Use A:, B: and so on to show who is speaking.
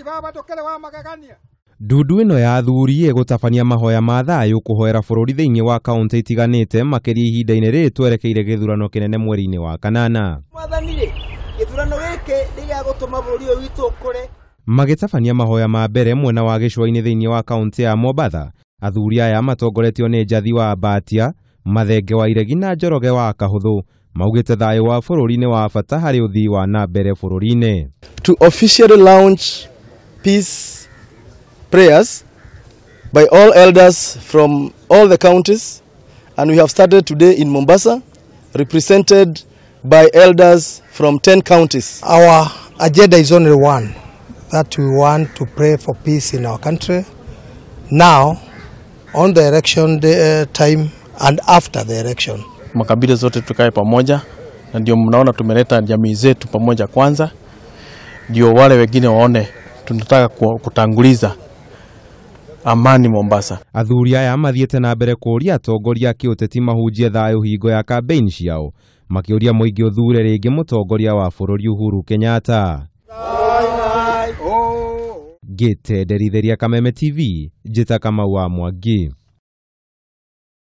A: Baba ndũkĩrĩ wa magegania.
B: Ndundu ĩno ya athuri ĩgũtabania mahoya ma thayũ kũhoera bũrũri thĩinĩ wa kaunti itiganĩte makĩria ihinda-inĩ rĩrĩ twerekeire gĩthurano kĩnene mweri-inĩ wa kanana.
C: Mwathani-rĩ, gĩthurano gĩkĩ nĩ gĩa gũtũma bũrũri ũyũ witũ ũkũre.
B: Magĩtabania mahoya ma mbere mwena wa gĩcũa-inĩ thĩinĩ wa kaunti ya Mombatha, athuri aya matongoretio nĩ Njathi wa Mbatia, Mathenge wa Iregi na Njoroge wa Kahũthũ maugĩte thayũ wa bũrũri nĩ wa bata harĩ ũthii wa na mbere bũrũri-inĩ.
D: To officially launch peace prayers by all elders from all the counties, and we have started today in Mombasa, represented by elders from 10 counties.
E: Our agenda is only one, that we want to pray for peace in our country now, on the election day, time and after the election.
F: Makabila zote tukae pamoja, na ndio mnaona tumeleta jamii zetu pamoja kwanza, ndio wale wengine waone tunataka kutanguliza amani Mombasa.
B: Athuri aya mathiĩte na mbere kũũria atongoria a kĩũteti mahunjie thayũ hingo ya campaign ciao, makĩũria mũingĩ ũthure rĩngĩ mũtongoria wa bũrũri Uhuru Kenyatta. Ngĩte Nderitheria Kameme TV, njĩta Kamau wa Mwangi.